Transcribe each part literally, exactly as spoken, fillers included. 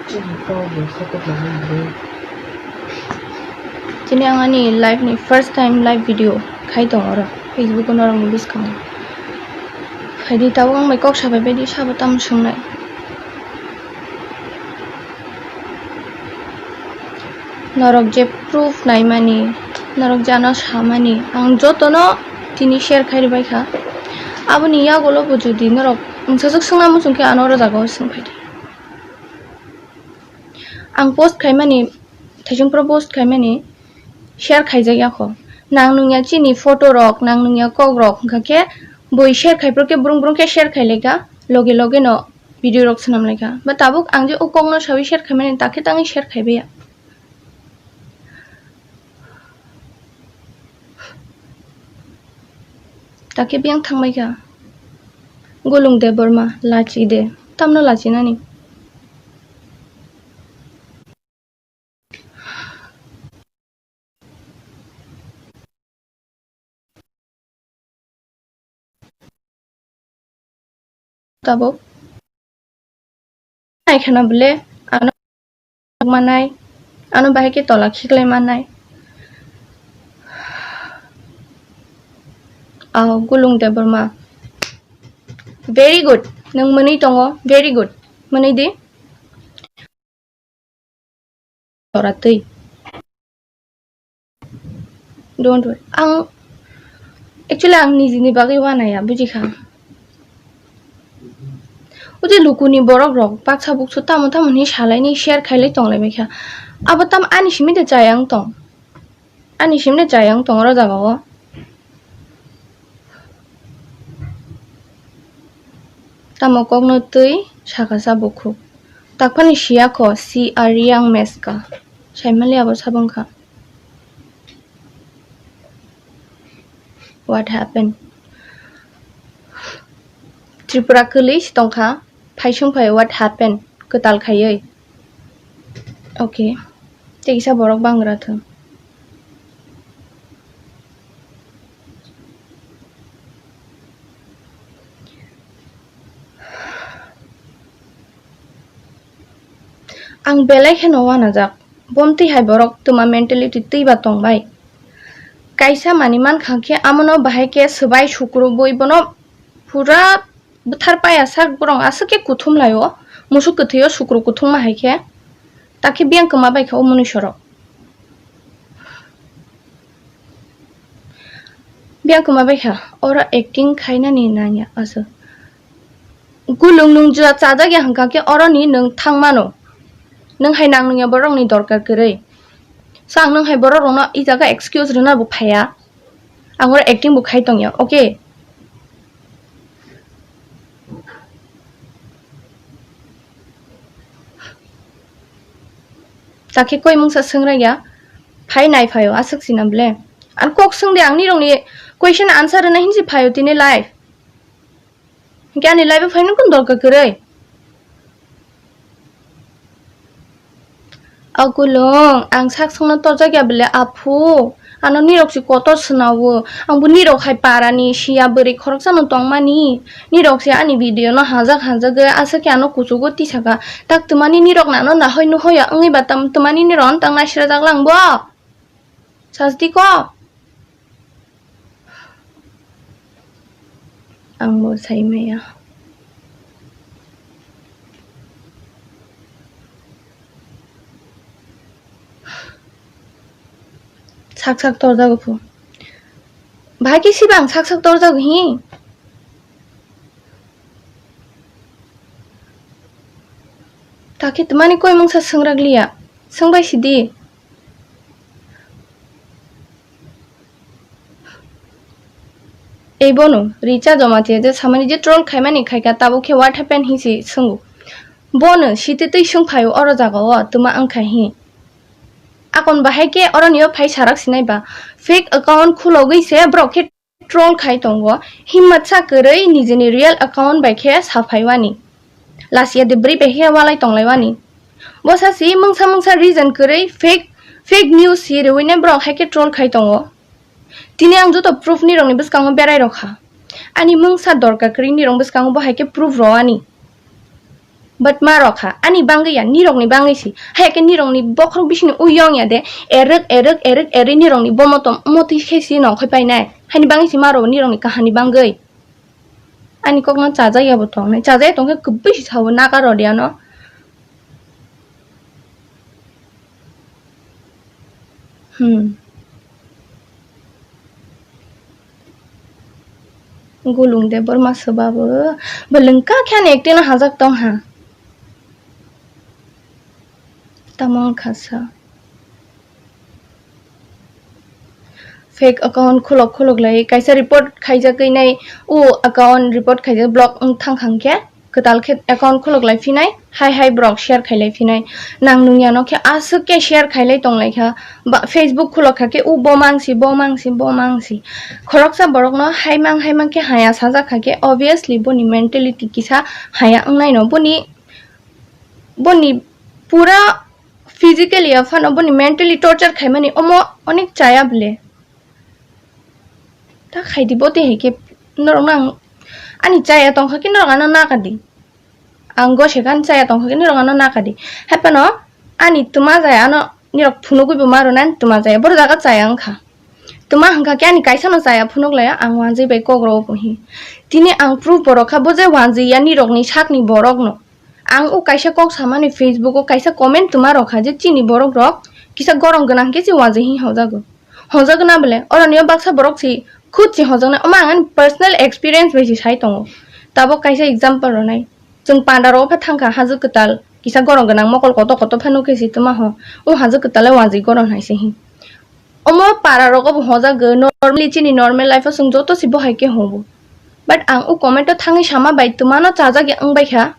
Tini ang ani life ni first time live video khai tong oro Facebook o norok ni bwskango. Phaidi tabuk ang bai kok sabai baidi sabo tamo swngnai. Norok je proof naimani, norok je ano samani, ang jotono tini share khai rwbaikha. Aboni yagulo bo jodi norok wngsajuk swngna muchungkhe ano oro jagao swng phaidi. Ang post khaimani, Thaisungphuru post khaimani share khaijakya kho. Nang nungya chini photo rok, nang nungya kok rok, hwnkha khe bui share khaiphuru khe brung brung khe share khailaikha, loge loge no video rok swnamlaikha. Ba tabuk ang je o kokno sawi share khaimani, takhe tangwi share khaibaiya. Takhe biyang thangbaikha. Gulung Debbarma, lachi de. Tamno lachinani? Tabuk naikheno bole ano manai, ano bahai khe tola khiklai manai. Oh, Gulung Debbarma, very good, nwng mwnwi tongo, very good, mwnwi di. Tora twi. Don't worry. Ang, actually, ang nijini bagwi wanaya, bujikha? O je lukuni borok rok baksa buksu tamo tamo hinwi salaini share khailai tonglaibaikha. Abo tam ani simi de chayang tong. Ani simni chayang tong oro jagao. Tamo kokno twi sakasa bukhuk. Takphani siya kho si a riyang meska. Saimali abo sabwngkha. What happened? Tripura kwlwi si tongkha. Phaisung phai, what happened? Kwtal khaiwi. Okay. Tei kisa borok bangra thung. Ang belai kheno wanajak. Bomtwi hai borok twma mentality twiba tongbai. Kaisa mani mankha khe amono bahai khe swbai sukrubwi bono pura bwthar paya sak borok aswk khe kuthum laio, musuk kwthwio sukru kuthungma hai khe, takhe biyang kwma bai kha o munuisorok. Biyang kwma bai kha, oro acting khainani nangya aswk. Gulung nung jua chajak ya hwnkha khe oroni nwng thang mano. Nwng hai nang nungya borokni dorkar kwrwi. So ang nwng hai borok rokno i jaga excuse rwna bo phaiya. Ang oro acting bo khai tongya, okay? Takhe koi mungsa swngraiya, phai nai phaio, aswk sina bole. Ang kok swngde, ang nirokni question answer rwna hinsi phaio tini live. Hinkhe ani live-o phaino kunu dorkar kwrwi. O Gulung, ang sak songno torjak ya bole, aphu. Ano nirok si kotor swnao. Ang bo nirok hai parani siya bwrwi khoroksano tongmani. Nirok si ani video no hajak hajagwi aswk khe ano kuchugo tisaka. Tak twmani nirok nano nahoi nuhoya wngwi ba tam twmani nirok tang naisra jak lang bo. Sajdi ko? Ang bo sai maya. Sak sak torjago pho. Bahai khe siba ang sak sak torjago hi. Takhe twmani koi mungsa swngrak liya. Swngbai sidi. Ei bono Richa Jamatia je samani je troll khaimani khaikha, tabuk khe what happened hinsi swngo. Bono sitwi twi swng phaio oro jagao twma wngkha hi. Akon bahai khe oronio phai sarak sinai ba fake account khulogwi se borok khe troll khai tongo. Himmatsa kwrwi nijini real account bai khe saphaiwani. Lasia de bwrwi bai khe walai tonglaiwani. Bo sasi mungsa mungsa reason kwrwi fake, fake news si rwino borok hai khe troll khai tongo. Tini ang joto proof nirokni bwskango berai rokha. Ani mungsa dorkar kwrwi nirok bwskango bo hai khe proof rwani. But ma rok kha, ani bangwi ya, nirokni bangwi si. Haya khe nirokni bokhorok bisingni uyong ya de, erek, erek, erek, erek nirokni bomotom, motwi khe si nongkhoi painai. Haini bangwi si ma rok nirokni kahani bangwi. Ani kokno chajak ya bo tongnai. Chajak ya tongkhe kwbwi si sao naka rodiano. Hmm. Gulung de borma soba bo. Bo lengka khe ani acting no hajak tong ha. Tamo wngkha sa. Fake account khulok khulok lai kaisa report khaijak nai, o account report khaijak block wng thang kha khe. Kwtal khe account khulok lai phinai, hai hai borok share khai lai phinai. Nang nung ya no khe aswk khe share khai lai tong lai kha. Ba, Facebook khulok kha khe, "O bo mang si, bo mang si, bo mang si." Khoroksa borok no hai mang, hai mang khe haya sajak kha khe, obviously boni mentality kisa haya wng nai no. Boni, boni pura physically ya phano boni mentally torture khai mani omo onek chaya bole. Ta khai di bo tei hai khe norok no ang ani chaya tong kha khe norok ano na ka di. Ang go se kha ani chaya tong kha khe norok ano na ka di. Hai phano ani tuma jaya ano nirok phunugwi bo ma rw nai ani tuma jaya. Boro jaga chaya wng kha. Tuma hwn kha khe ani kaisa no chaya phunuk laya ang wanjwi bai kok rw o bo hi. Tini ang proof bo rw kha bo je wanjwi ya nirok ni sak ni borok no. Ang o kaisa kok samani Facebook o kaisa comment tuma rw kha je chini borok rok kisa gorong gwnang khe se wanjwi hi hwnjago. Hwnjagna bole, oroni o baksa borok si khud si hwnjaknai, omo ang ani personal experience bai si sai tongo. Tabok kaisa example rwnai, chwng panda rogo pha thangkha, hajwk kwtal kisa gorok gwnang mokol kotor kotor pha nukhe si twma ho, o hajwk kwtal le wanjwi gorok hai se hi. Omo para rogo bo hwnjago, normally chini normal life o chwng joto si bo hai khe hwngo. But ang o comment o thangwi sama bai twmano chajak ya wng bai kha.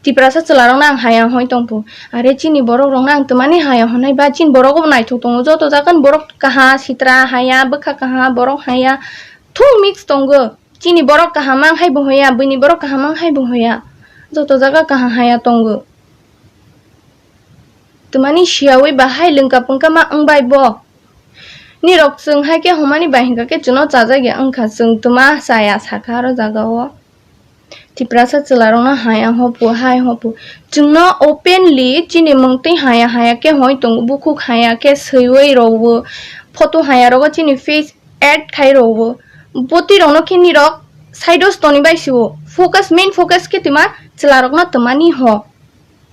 Tiprasa chwlarokno ang haya hwnwi tongphu. Are chini borokrokno ang twmani haya hwnwi ba chini borok bo naithok tongo. Joto jagan borok kaha, sitra haya, bwkha kaha, borok haya. Thung mix tongo. Chini borok kaham ang hai bo hoya, buini borok kaham ang hai bo hoya. Joto jaga kaha haya tongo. Twmani siyawi ba hai lwngka pwngka ma wng bai bo. Nirok chwng hai khe hwnmani bai hwnkha khe chwngno chajak ya wngkha, chwng twma chaya sakha aro jaga o. Tiprasa chwlarokno hai ang hopu, hai hopu. Chwngno openly chini mungtwi haya haya khe hoi tongo, bukhuk haya khe swiwi rwo, photo haya rogo chini face add khai rwo. Bwtwi rokno khe nirok side o stoni bai sio. Focus, main focus khe twma chwlarokno twmani ho.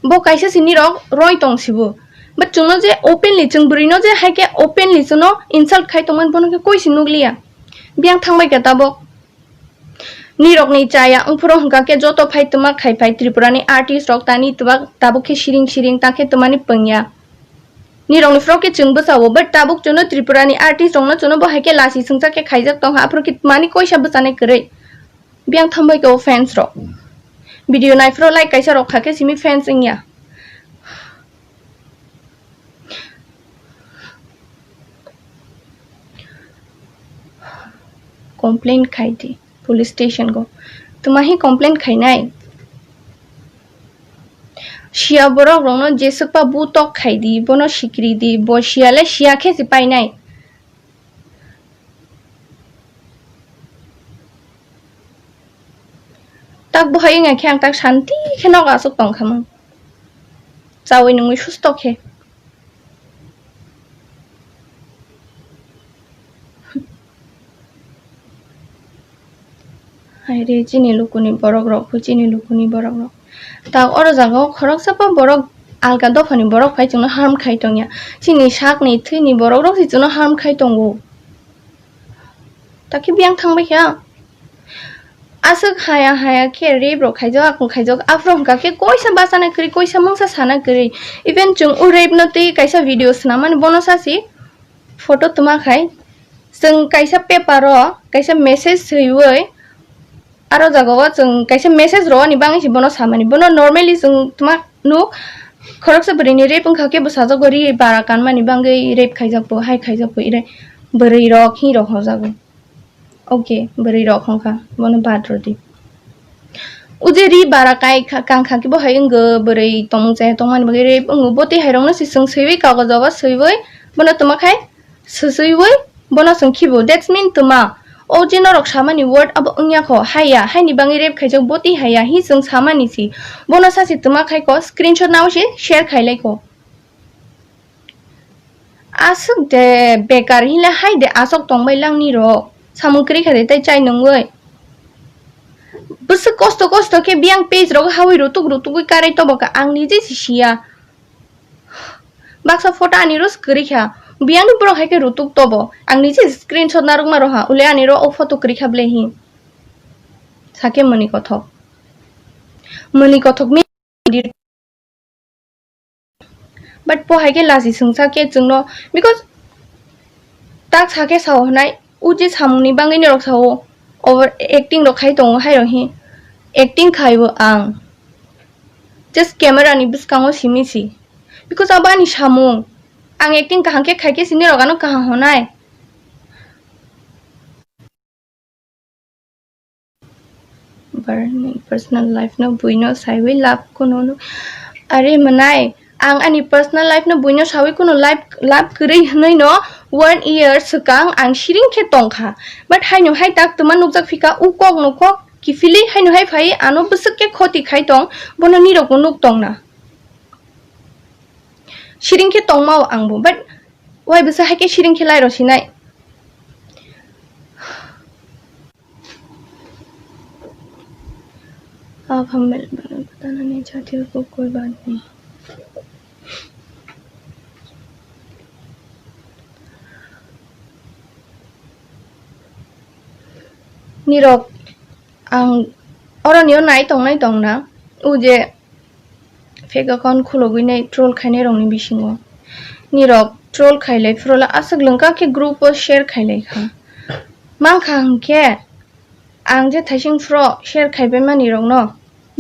Bo kaisa se nirok roi tong sibo. But chwngno je openly, chwng bwrwino je hai khe openly chwngno insult khai tongmani bono khe koi se nukliya. Biyang thangbai khe tabok. Nirokni chaya wngphuru hwnkha khe joto phai twma khai phai Tripurani artist rok tani twbak tabuk khe siring siring ta khe twmani pwngya. Nirokni phuru khe chwng bwsao, but tabuk chwngno Tripurani artist rokno chwngno bo hai khe lasi swngchak khe khaijak tongkha, aphuru khe twmani koisa bwchanai kwrwi. Biyang thangbai khe o fans rok. Video naiphuru like kaisa rok kha khe simi fans wngya. Complain khai di police station go. Twma hi complain khainai? Siya borok rokno jeswkpa butok khai di, bono sikri di, bo siya le siya khe se painai. Tak bo hai wngya khe ang tak shanti khe nogo aswk tong kha mung. Chawi nungwi susto khe. Hai re, chini lukuni borok rok, chini lukuni borok rok. Ta oro jaga o khoroksa pa borok alka dophani borok phai chwngno harm khai tongya. Chini sakni thwini borok rok se chwngno harm khai tongo. Ta khe biyang thangbai kha. Aswk haya haya khe rape rok khaijak, akung khaijak, aphuru hwnkha khe koisa bachana kwrwi, koisa mungsa sana kwrwi. Even chwng o rape no twi kaisa video swnamani bono sasi photo twma khai. Chwng kaisa paper o kaisa message swiwi aro jaga o chwng kaisa message rwani bagwi se bono samani. Bono normally chwng twma nuk khoroksa bwrwini rape wngkha khe bwsajwk ri bara kanmani bagwi rape khaijak bo, hai khaijak bo, ire bwrwi rok hi rok hojago. Okay, bwrwi rok hwnkha, bono bad rwdi. O je ri bara kai kha, kang kha khe bo hai wngw, bwrwi tongmung chaya tongmani bagwi rape wngw, bo twi hai rokno se chwng swiwi kagojo o swiwi bono twma khai swswiwi bono chwng khibo. That's mean twma. O je norok samani word abo wngya kho, haiya, haini bagwi rape khaijak, boti haiya, hi chwng samani si. Bono sachi twma khai kho, screenshot nao se share khai lai kho. Aswk de bekar hinle hai de aswk tongbai lang nirok. Samung kwrwi kha de tei chai nungwi. Bwswk kosto kosto khe biyang page rogo hawi rutuk rutugwi karai tobo kha, ang nije si siya. Baksa photo ani ro kwrwi kha. Biyangni borok hai khe rutuk tobo. Ang nije screenshot narwkma roha. Ule ani ro o photo kwrwi kha ble hi. Sakhe mani kothok. Mani kothok mi. But po hai khe lachi sungsa khe chwngno, because tak sa khe sao hwnai, o je samungni bagwi norok sao, over acting rok khai tongo, hai rok hi acting khaibo ang just camera ni bwskango simi si, because abo ani samung, ang acting kaham khe khai khe si norok ano kaham hwnai. Barni personal life no buino saiwi love kuno no. Are mwnai, ang ani personal life no buino sawi kuno life love kwrwi hwnwi no one year swkang ang siring khe tongkha. But haino hai tak twma nukjak phika u kok no kok kiphilwi haino hai phai ano bwswk khe khoti khai tong bono nirok bo nuk tongna. Siring khe tongmao angbo, but wai bwsa hai khe siring khe lai rw sinai. अब हम मिल पता नहीं चाहते हो कोई बात नहीं। Nirok ang oroni o nai tongnai tongna o je fake account khulogwi nai troll khainai rokni bisingo. Nirok troll khailai phuru le aswk lwngkha khe group o share khailai kha. Mankha hwnkhe ang je thaising phuru share khaibai mani rokno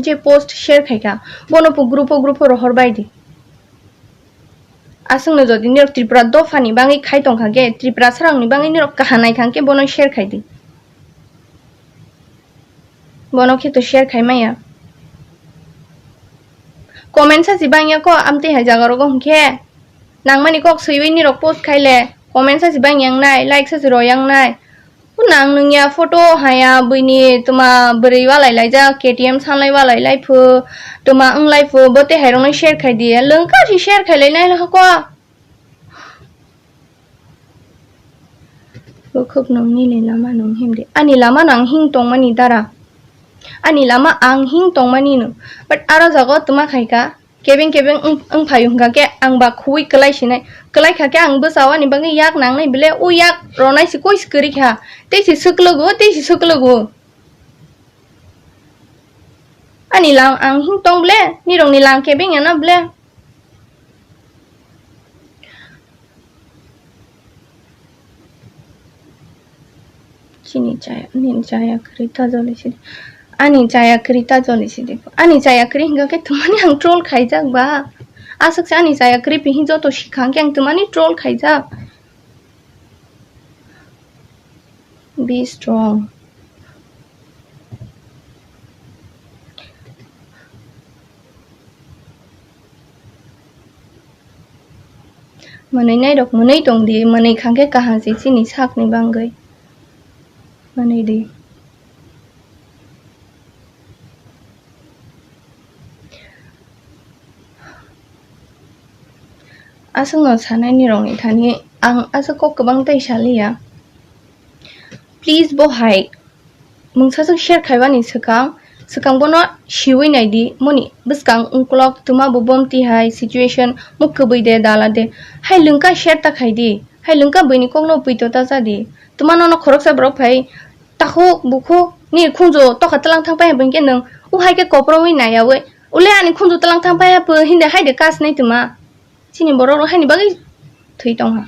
je post share khaikha bono po group o group o rohor bai di. Aswkno jodi nirok Tripura dophani bagwi khai tongkha khe, Tripura sarangni bagwi nirok kaha naikha khe bono share khai di. Bono khe to share khai maya. Comment sachi bangya ko amtwi hai jaga rogo hwnkhe. Nangmani kok swiwi nirok post khai le. Comment sachi bangya wngnai, like sachi roya wngnai. Nang nungya photo haya buini tuma bwrwi walai laijak, K T M sanlai walai laiphu, tuma wnglai phu, bo tei hairokno share khai di. Lwngkha si share khai lai nai hako. Bukhuk nung nini lama nung himdi. Ani lama nang hing tongmani dara. Ani lama ang hing tongmani no. But aro jago tuma khaika. Kebeng kebeng wng, wng phaio hwnkha khe ang ba khuwi kwlai sinai. Kwlai kha khe ang bwsao ani bagwi yak nangnai bile o yak ronai si koi si kwrwi kha. Tei si swklogo, tei si swklogo. Ani lang ang hing tong ble, nirokni lang kebeng ya na ble. Chini chaya, nini chaya kwrwi ta joli sidi. Ani chaya kwrwi ta joli sidi. Ani chaya kwrwi hwnkha khe twmani ang troll khaijak ba. Aswk se ani chaya kwrwi pihi joto sikha hwnkhe ang twmani troll khaijak. Be strong. Mwnwi nairok mwnwi tong di, mwnwi kha khe kaham se chini sakni bagwi. Mwnwi di. Aswkno sanaini rokni thani ang aswk kok kwbang tei saliya. Please bo hai mungsa swk share khaibani swkang, swkang bono siwi naidi, moni bwskang ungkulok twma bo bomti hai situation muk kwbwi de dala de. Hai lwngka share ta khaidi, hai lwngka buini kokno pwito ta chadi. Twma nono khoroksa borok phai takhuk bukhuk ni khunju tokha tlang thang pai hai buini khe nwng u hai khe koprowi naiyawi ule ani khunju tlang thang pai hai pho hinde hai de kasnai twma. Chini borok rok haini bagwi thwi tongha.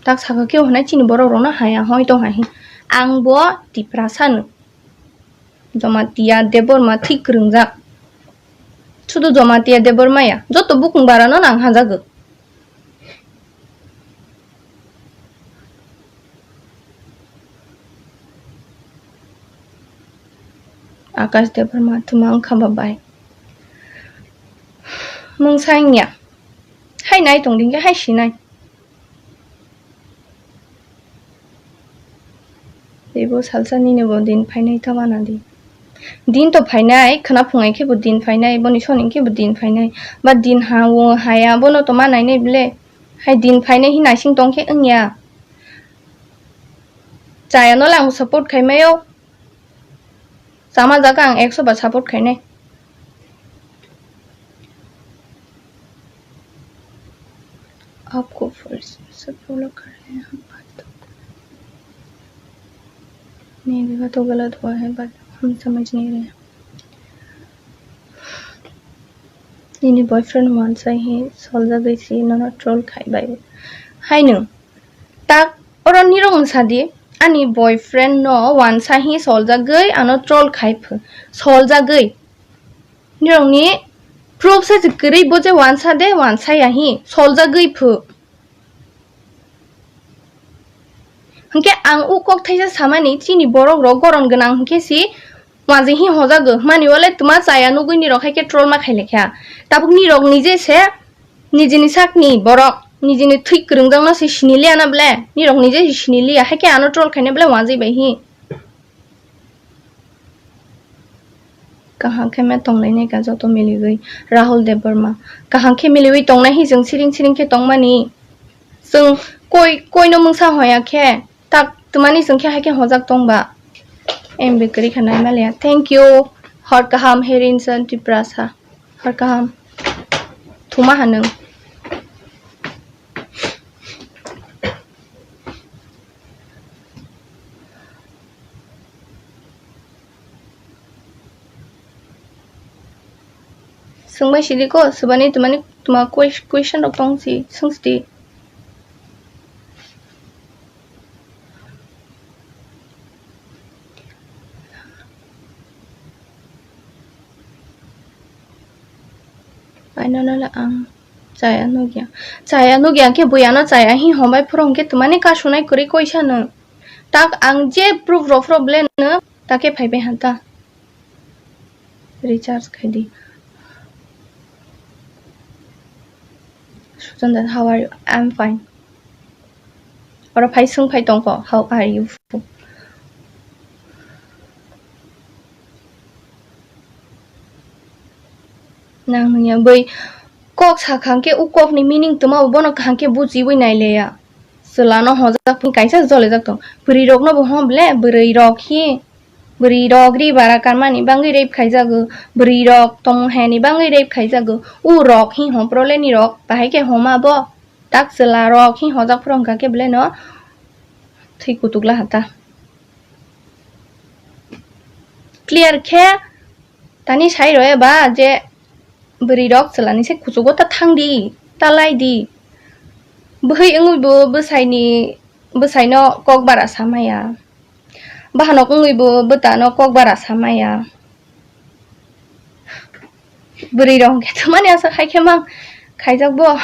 Tak saka khe hwnai chini borok rokno haya hoi tongha hi. Ang bo Tiprasa no. Jamatia Debbarma thwi kwrwngjak. Sudu Jamatia Debbarma ya. Joto bukung bara no nang hajago. Akash Debbarma thuma wngkha ba bai. Mungsa wngya. Hai nai tong dingkhe hai sinai. Tei Bo salsa nini bo din phainai ta wana di. Din to phainai, khwna phungai khe bo din phainai, boni soni khe bo din phainai. Ba din ha o haya, bono to ma nainai ble. Hai din phainai hi naising tong khe wngya. Chaya no lang support khai mayo. Sama jaga ang ekso ba support khainai. आपको फर्स्ट से फॉलो कर रहे हैं हम बात तो। नहीं, देखा तो गलत हुआ है, but हम समझ नहीं रहे। Nini boyfriend wansa hi soljagwi si nono troll khai bai. Haino. Tak oro nirok wngsa di, ani boyfriend no wansa hi soljagwi ano troll khai phu. Soljagwi. Nirokni proof se kwrwi bo je wansa de, wansa ya hi soljagwi phu. Hwnkhe ang o kok thaisa samani chini borok rok goron gwnang hwnkhe si wanjwi hi hojago hwnmani wale twma chaya nugwi nirok hai khe troll ma khailekha. Tabuk nirok nije se nijini sakni borok nijini thwi kwrwngjakno se siniliya na ble nirok nije se siniliya hai khe ano troll khaina ble wanjwi bai hi. Kaham khe me tonglainai ka joto miliwi Rahul Debbarma. Kaham khe miliwi tongnai hi chwng siring siring khe tongmani. Chwng koi, koino mungsa hoya khe tak twmani chwng khe hai khe hojak tongba. M B kwrwi kha naimaliya. Thank you. Hor kaham Herin San Tiprasa. Hor kaham. Thuma hanung. Swngbai sidi ko, swbani twmani twma ques-, question rok tong si, swng sidi. Ai nono le ang chaya nugya. Chaya nugya khe buya no chaya hi hombai phuru hwnkhe twmani kasunai kwrwi koisa no. Tak ang je proof rok phuru ble no ta khe phaibai hanta. Recharge khai di. Suchan, how are you? I'm fine. Oro phai swng phai tong kho, how are you? Nang nungya bai kok sakha hwnkhe o kokni meaning twma bo bono kaham khe bujiwi naileya. Chwla no hojak phung kaisa jolijak tong. Bwrwi rok no bo hom ble, bwrwi rok hi, bwrwi rok ri bara kanmani bangwi rape khaijago, bwrwi rok tongmung hayani bangwi rape khaijago. O rok hi hom pro le ni rok, bahai khe homa bo. Tak chwla rok hi hojak phuru hwnkha khe belai no thwi kutuk la hata. Clear khe tani sai rw eba je bwrwi rok chwla ni se kuchugo ta thang di, ta lai di. Bwhwi wngwi bo bwsai ni, bwsai no kok bara sa maya. Bahanok wngwi bo bwta no kok bara sa maya. Bwrwi rok hwnkhe twmani aswk hai khe mang khaijak bo.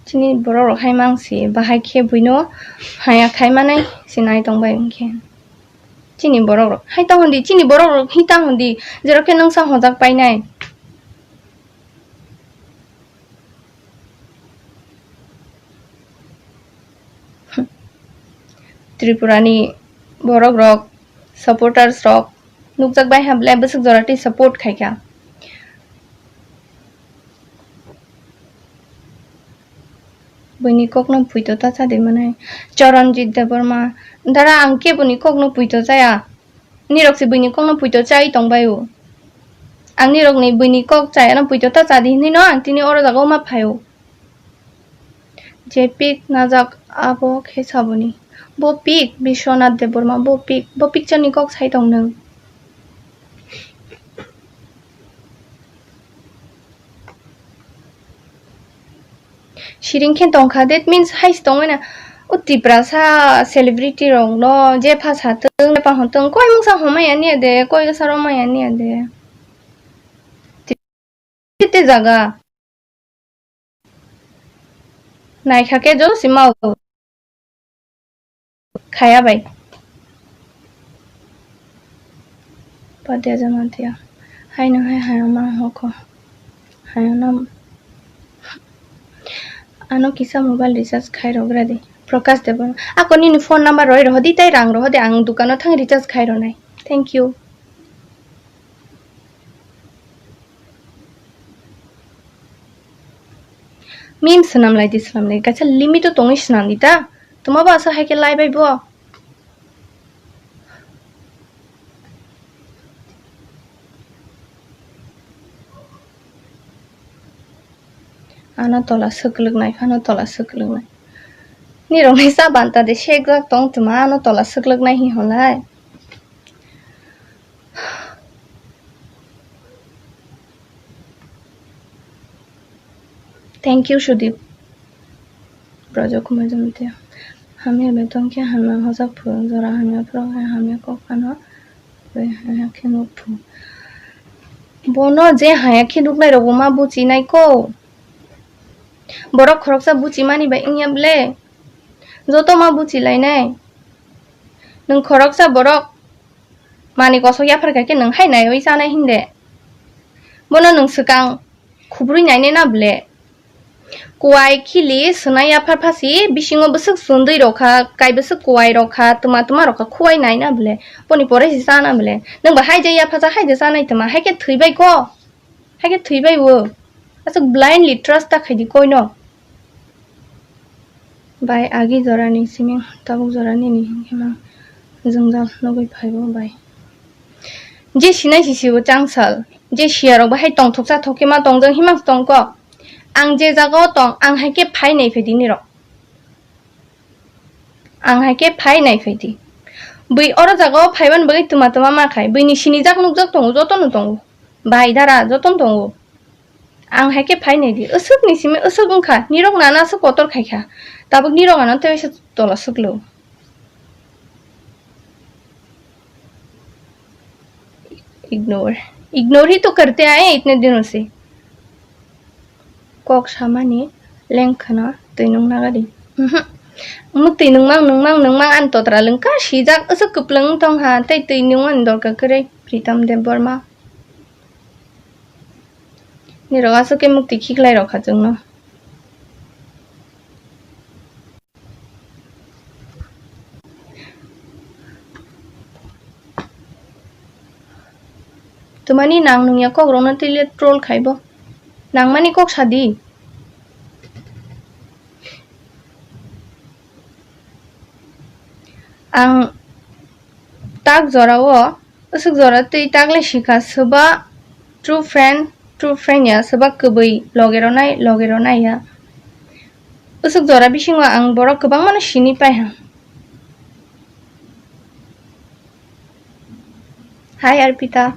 Chini borok rok hai mang si bahai khe buino haya khai manai si nai tong bai hwnkhe. Chini borok rok hai tang hwn di, chini borok rok hi tang hwn di, jero khe nwng sa hojak painai. Tripura ni borok rok, supporters rok nukjak bai ha belai bwswk jora twi support khai kha. Buini kok no puito ta cha di mwnai. Charanjit Debbarma, dara ang keboni kok no puito chaya. Nirok se buini kok no puito chai tong bai o. Ang nirok ni buini kok chaya no puito ta cha di hinui no ang tini oro jaga o ma phai o. Je pik najak abo khe saboni. Bo pik Biswanath Debbarma, bo pik, bo picture ni kok sai tong nwng. Siring khe tongkha, that means hai se tongmani. O Tiprasa celebrity rok no je pha sa tong, je pha hon tong, koi mungsa homa ya niya de, koi sa roma ya niya de. Tete jaga. Naikha khe joto si mau. Khaya bai. Padia jama tia. Hai no hai hai ma hoko. Hai no. Ano kisa mobile recharge khai rok radi. Prakash Debbarma. Ako nini phone number roi rohodi tei rang rohodi, ang dukano thang recharge khai ronai. Thank you. Meme swnam lai di, swnam lai. Kaisa limit o tongwi swnam di ta. Tuma ba asa hai khe lai bai bo. Ano tola swklwknai, phano tola swklwknai. Nirokni sa banta de sekjak tong tuma, ano tola swklwknai hi hwnlai. Thank you, Sudip. Brojo Kumar Jamatia. Hamya betong khe hamya hoja phu, jora hamya phuru khe hamya kok phano. Tei haya khe nuk phu. Bono je haya khe nuknai rokbo ma buchinai ko. Borok khoroksa buchimani bai wngya ble. Joto ma buchilainai. Nwng khoroksa borok mani kosok yaphar kha khe nwng hai naiwi chanai hinde. Bono nwng swkang khubrwi nainai na ble. Kuwai khili swnai yaphar phasi bisingo bwswk sundwi rok kha, kai bwswk kuwai rok kha, twma twma rok kha, khuwai nai na ble. Boni pore si chana ble. Nwng ba hai je yapha cha hai je chanai twma, hai khe thwi bai ko. Hai khe thwi bai o. Aswk blindly trust ta khai di koi no. Bai agi jorani simi tabuk jorani ni himkhe ma jwngjal nugwi phaibo bai. Je sinai si sibo changsal, je siya rok bahai tongthok chathok khe ma tongjak himang tongko. Ang je jaga o tong, ang hai khe phai nai phai di nirok. Ang hai khe phai nai phai di. Bui oro jaga o phaiban bagwi twma twma ma khai, bui ni sinijak nukjak tongo, joto no tongo. Bai dara joto no tongo. Ang hai khe phai nai di, aswk ni simi aswk wngkha, nirok nana aswk kotor khai kha, tabuk nirok ano tei waisa tola swklo. Ignore, ignore hi to karte aaye itne dino se. Kok samani lengkhano twi nung nagadi. Mhm. Muk twi nungmang, nungmang, nungmang, ani totra lengkha sijak, aswk kwplwng wng tong ha, tei twi nungmani dorkar kwrwi, Pritam Debbarma. Nirok aswk khe mukti khiklai rok kha chwngno. Twmani nang nungya kok rokno twi le troll khai bo. Nangmani kok sadi. Ang tak jorao, aswk jora twi tak le sikha, soba true friend, true friend ya, soba kwbwi loge ronai, loge ronai ya. Aswk jora bisingo ang borok kwbangma no sini pai ha. Hi, Arpita.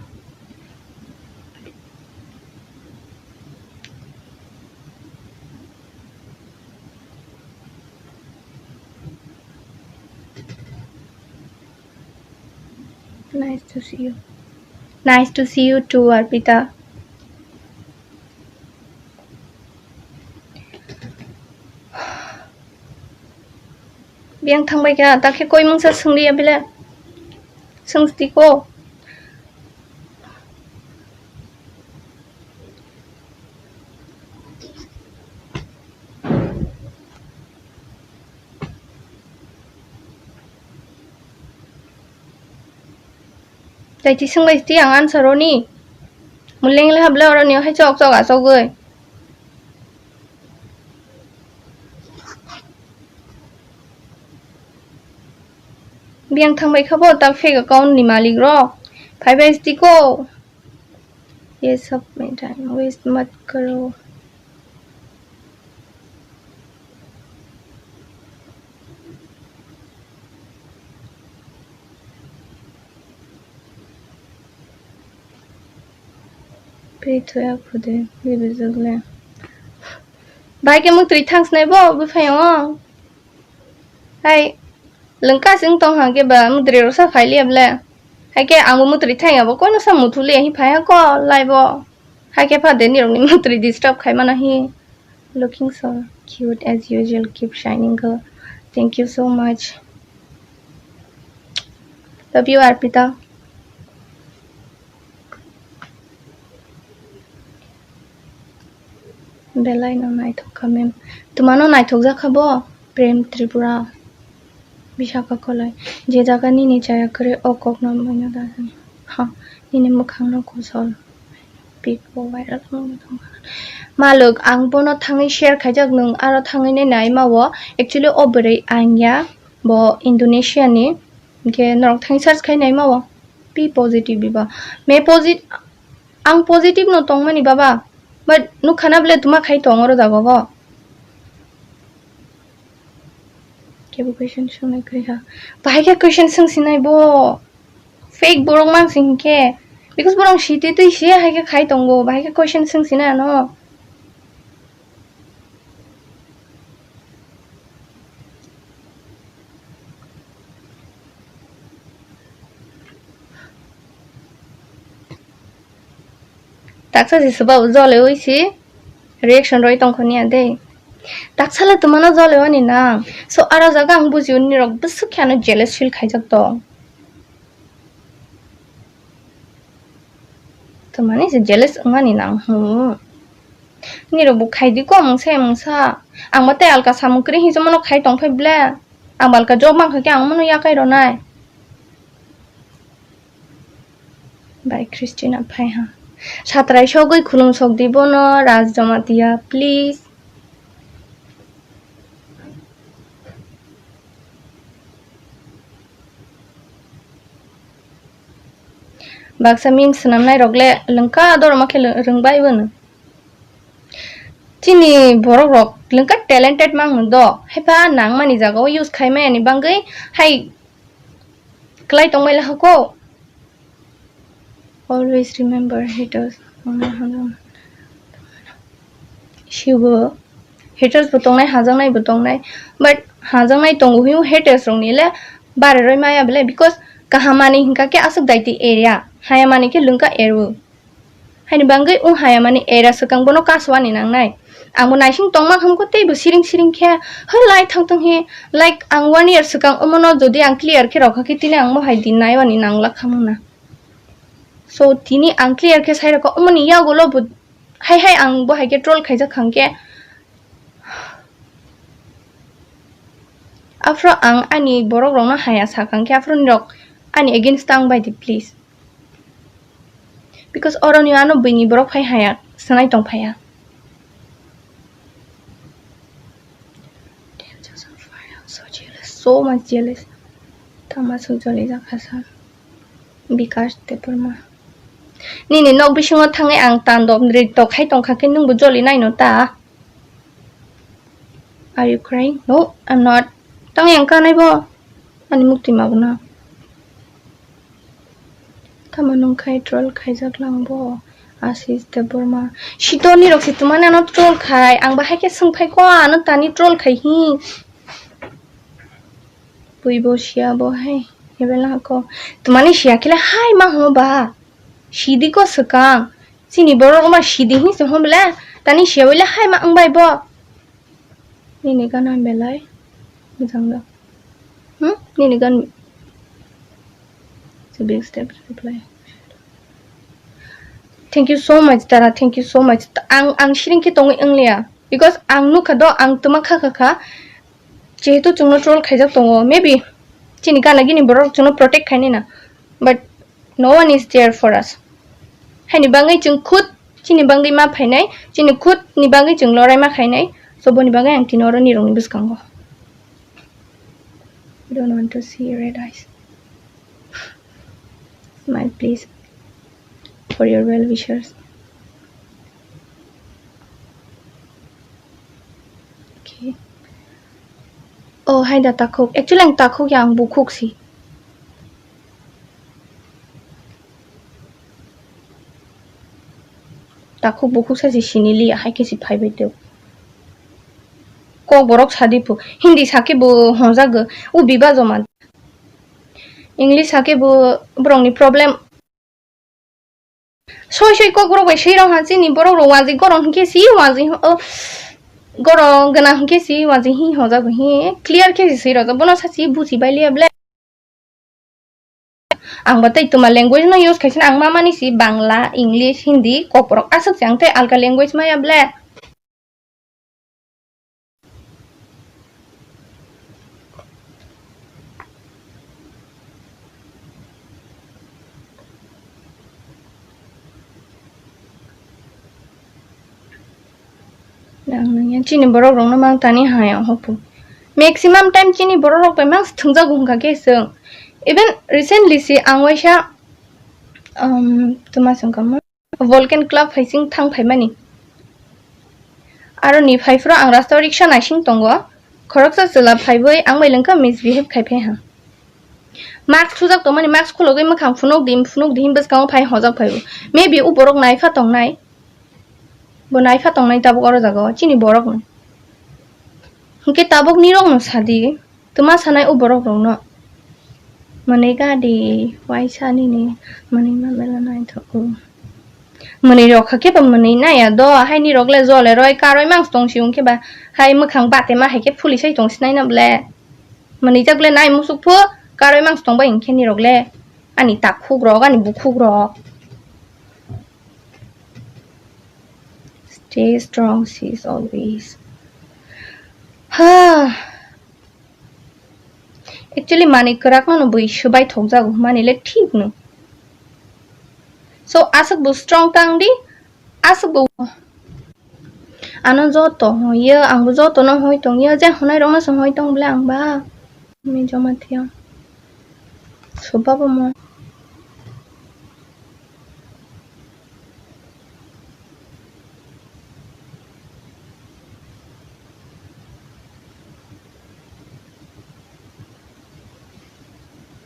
Nice to see you. Nice to see you too, Arpita. Biyang thangbai kha, ta khe koi mungsa swngdi ya bile? Swngsti ko. Tei ti swngbai ti ang answer roni. Muleng le hable oroni hai chok chok achogoi. Biyang thangbai kha bo ta fake account ni malik rok. Phaibai tiko. Ye sab mein time waste mat karo. Pe thoya khude, bebe jagle. Bai ke muk twi thangsnai bo, bwphai o. Hai, lengka sing tong ha ke ba, muk twi rosa phai liya ble. Hai ke ang bo muk twi thang ya bo, kono sa muthu liya hi phai ha ko, lai bo. Hai ke pha de nirok ni muk twi disturb khai mana hi. Looking so cute as usual. Keep shining, girl. Thank you so much. Love you, Arpita. Belai no naithok kha, mem. Twmano naithok jakha bo? Prem Tripura, Vishaka Kolai. Je jaga nini chaya kwrwi o kokno manya da jani. Ha, nini mwkhangno kosol. Pic bo viral wngwi tongkha. Maluk, ang bono thangwi share khaijak, nwng aro thangwi nai nai ma o. Actually, o bwrwi ang ya, bo Indonesia ni. Hinkhe norok thangwi search khai nai ma o. P positive biba. Me posit-, ang positive no tongmani baba. But nukha na bwle tuma khai tong oro jaga o. Kebo question swngnai kwrwi ha. Bahai khe question swngsinai bo. Fake borok mang sing khe. Because borok siti twi si hai khe khai tongo. Bahai khe question swngsinai ano. Taksa si swbabo jole oi si reaction roi tongkho niya de. Taksala tumano jole oni nang. So aro jaga ang bujio nirok bwswk khe ano jealous feel khaijak tong. Tumani se jealous wngmani nang hwn. Nirok bo khaidi ko mungsa mungsa. Ang bo tei alka samung kwrwi hinsa mano khai tong phai ble. Ang bo alka job mankha khe ang mano yakai rwnai. Bai Christina phai ha. Satrai sogwi khulum sok di bono Raj Jamatia, please. Baksa meme swnamnai rok le lwngka dorma khe lw-, rwngbai bono. Chini borok rok lwngka talented mang do, haipa nangmani jaga o use khai maya ni bangwi hai klai tongmai lahako. Always remember haters. Sibo haters bo tongnai, hajaknai bo tongnai, but hajaknai tongo hino haters rok ni le bare roi maya bele, because kaham mani hinka khe aswk daiti area, haya mani khe lwngka ero. Haini bangwi wng haya mani era swkang bono kaswani nangnai. Ang bo naising tongma hwnko tei bo siring siring khe, "Hwlai thang thang hi, like, ang one year swkang omono jodi ang clear khe rokha khe tini ang mohai din naiwani nangla khamung na." So, tini ang clear khe sai rokha, omoni yagulo bo hai hai ang bo hai khe troll khaijak khang khe. Aphro ang ani borok rokno haya sakang khe, aphro nirok ani against tang bai di, please. Because oroni ano buini borok phai haya, sanai tong phaya. So jealous, so much jealous. Tama sujoli jakha sa. Bikash Debbarma. Nini nok bisingo thangwi ang tandop nrito khai tongkha khe nwngbo joli naino ta? Are you crying? No, I'm not. Tang yang kanai bo. Ani mukti mabu na. Tamo nung khai troll khaijak lang bo. Ashish Debbarma. Sitorni rok si tumani ano troll khai. Ang bahai khe swng phai ko ano tani troll khai hi. Pui bo siya bo hai. Ebel lang ko. Tumani siya khe le hai ma ho ba. Sidi ko swkang. Chini borok ma sidi hi se hom le. Tani siya wile hai ma ang bai bo. Nini gana belai mojang da. Hmm? Nini gan. It's a big step to reply. Thank you so much, Tara. Thank you so much. Ang, ang siring khe tongwi wngliya. Because ang nukha do, ang tuma kha kha kha. Jehetu chwngno troll khaijak tongo. Maybe chini gana gini borok chwngno protect khaini na. But no one is there for us. Haini bangwi chwng khud chini bangwi ma phainai, chini khud ni bangwi chwng lorai ma khainai. So boni bangwi ang tini oro nirokni bwskango. I don't want to see red eyes. Smile, please, for your well wishers. Okay. Oh, hai da takhuk. Actually, ang takhuk ya, ang bukhuk si. Takhuk bukhuk sa si sini li, hai khe si phai bai teo. Kok borok sadi phu. Hindi sa khe bo honjago. U biba joma. English sa khe bo borokni problem. Soi soi kok rok bai swi rok ha chini borok rok wanjwi gorong hinkhe si wanjwi, o, gorong gwnang hinkhe si wanjwi hi hojago hi clear khe si swi rojak bono sa si buji bai liya ble. Ang bo tei tuma language no use khaisano ang ma mani si Bangla, English, Hindi, kok rok aswk se ang tei alka language maya ble. Ang nangya chini borok rokno mang tani hai ang hopu. Maximum time chini borok rok bai mang thwngjago hwnkha khe chwng. Even recently si ang waisa, um, tuma songkamo Volcan Club hai sing thang phaimani. Aro ni phaiphuru ang rasta o riksa naising tongo. Khoroksa chwla phaiwi ang bai lengkha misbehave khai phai ha. Mask thujak tongmani, mask khulogwi mwkhang phunuk di, phunuk di hin bwskango phai hojak phaibo. Maybe u borok naipha tongnai. Bo naipha tongnai tabuk oro jaga o, chini borok no. Hinkhe tabuk nirok no sadi, twma sanai u borok rok no. Mwnwi gadi, waisa nini, mwnwi ma bela naithogo. Mwnwi rok kha khe ba mwnwi naiya do, hai nirok le jole roi karoi mangsi tong si wngkhe ba, hai mwkhang bate ma hai khe phuli sai tong sinai na ble. Mwnwi jak le nai musuk phu, karoi mangsi tong bai hinkhe nirok le. Ani takhuk rok, ani bukhuk rok. Stay strong, sis, always. Ha. Actually, mani kwrak no bwi swbai thok jago, mani le thik no. So, aswk bo strong tang di, aswk bo. Ano joto hoyo, ang bo joto no hoi tong yo, je honai rok no se hoi tong ble ang ba. Mi joma thia. Soba bo mo.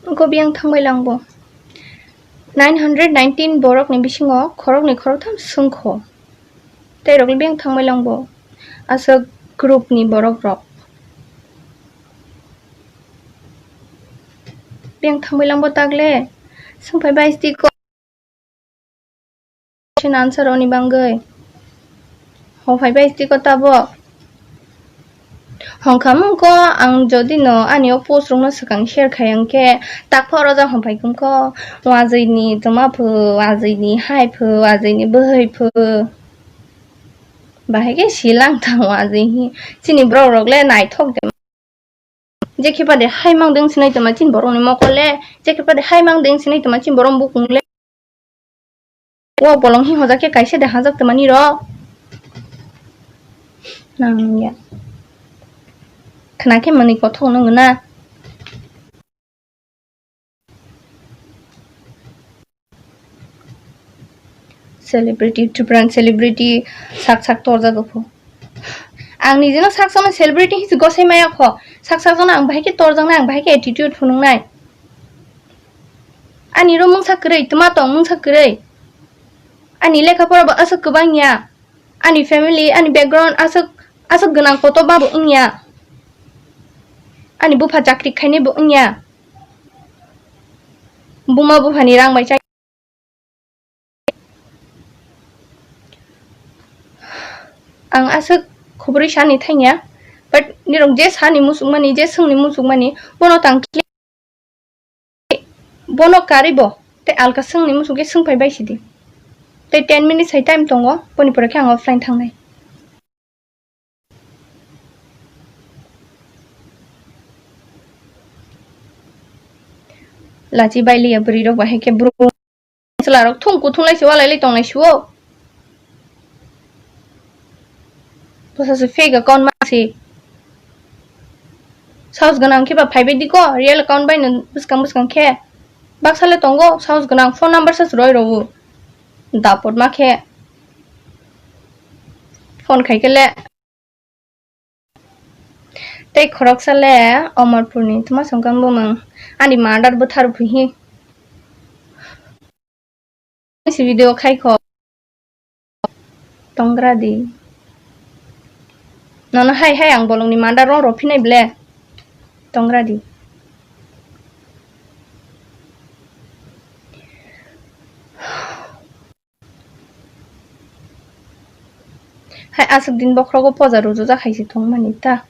Wngkha biyang thangbai lang bo. Nine hundred nineteen borok ni bisingo khorok ni khorok tham swngkho. Tei rok le biyang thangbai lang bo. Aswk group ni borok rok. Biyang thangbai lang bo tagle. Swngphai bai sti ko. Question answer oni bangwi. Ho phai bai tiko tabok. Hongkha mungko ang jodi no ani o post rok no swkang share khai ang khe takpha oro ja hong phai kung ko wajwi ni tuma phu, wajwi ni hai phu, wajwi ni bwhwi phu. Bahai khe silang thang wajwi hi. Chini borok rok le naithok de. Jekhe pade hai mang deng sinai tongma chini borok ni mokol le, jekhe pade hai mang deng sinai tongma chini borok bukung le. O bolong hi hojak khe kaisa de hajak tongmani rok. Nang ya. Khna khe mwnwi kothok nung na. Celebrity, Tripura ni celebrity sak sak torjak pho. Ang nijeno sak sakno celebrity hinwi gosai maya kho. Sak sak jano ang bahai khe torjaknai, ang bahai khe attitude phunuknai. Ani ro mungsa kwrwi, twma tong mungsa kwrwi. Ani lekha pora bo aswk kwbang ya. Ani family, ani background aswk, aswk gwnang kotor ba bo wngya. Ani bupha chakri khainai bo wngya. Buma buphani rang bai chai. Ang aswk khobori sani thangya, but nirok je sani muchungmani, je swngni muchungmani, bono tang khe, bono karwi bo tei alka swngni muchung khe swngphai bai sidi. Tei ten minutes hai time tongo, boni pore khe ang offline thangnai. Lachi bai liya bwrwi rok bahai khe bro. Chwla rok thung kuthung lai se walai lai tong lai se o. Bwsa se fake account ma se. Sahos gwnang khe ba phai bai di ko real account bai no bwskang bwskang khe. Baksa le tongo sahos gwnang phone number sa se roi rw o. Dapot ma khe. Phone khai khe le. Tei khoroksa le Omorpurni twma songkang bumung ani murder bwthar phuhi. Si video khai kho. Tongra di. Nono hai hai ang bolongni murder rong rw phinai ble. Tongra di. Hai aswk din bokhrogo poja rujujak hai se thwngmani ta.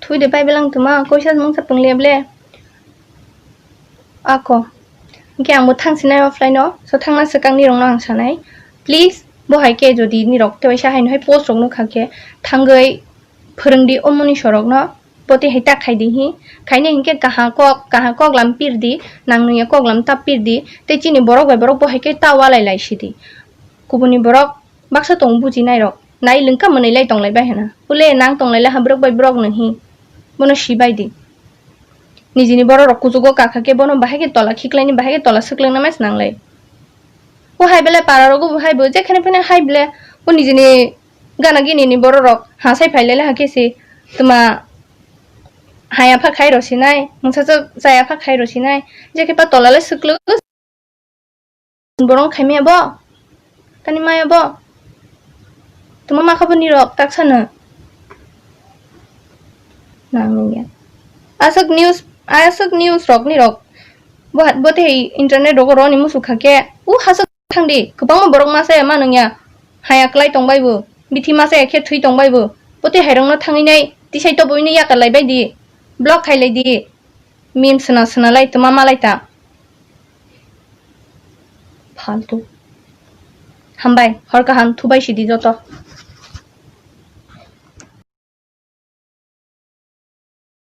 Thui de pai belang tuma koisa mungsa pwngle ble. Ako. Hwnkhe ang bo thang sinai offline o. So thangna swkang nirok no ang sanai. Please bo hai khe jodi nirok tewaisa hai no hai post rok nukha khe thangwi phwrwng di o muni sorok no. Bo tei hai ta khai di hi, khainai hinkhe kaham kok, kaham kok lam pir di, nang nungya kok lam ta pir di, tei chini borok bai borok bo hai khe ta walai lai si di. Kubuni borok baksa tongo bujinai rok. Nai lengka mwnwi lai tonglai bai hana. Pule nang tonglai lai ha borok bai borok no hi. Bono si bai di. Nijini borok rok kuchugo kakha khe bono bahai khe tola khiklaini bahai khe tola swklwngna mai swnang lai. O hai belai para rogo bo hai bo jekhane phane hai bele o nijini gana gini ni borok rok ha sai phai lai lai ha khe se tuma haya pha khai rw sinai, mungsa chaya pha khai rw sinai, je khe pa tola le swklwk. Borok khai maya bo? Tani maya bo? Tuma ma kha bo ni rok tak sa no? Nang nung ya. Aswk news, aswk news rok ni rok. Bo, bo tei internet rogo roni musu kha khe. U haswk thang di. Kwbangma borok ma saya ma nung ya. Haya klai tong bai bo. Bithi ma saya khe thwi tong bai bo. Bo tei hai rok no thangwi nai. Tisai to boi no yakar lai bai di. Block khai lai di. Meme sna sna lai tuma malai ta. Faltu. Hambai, hor kaham, thubai sidi joto.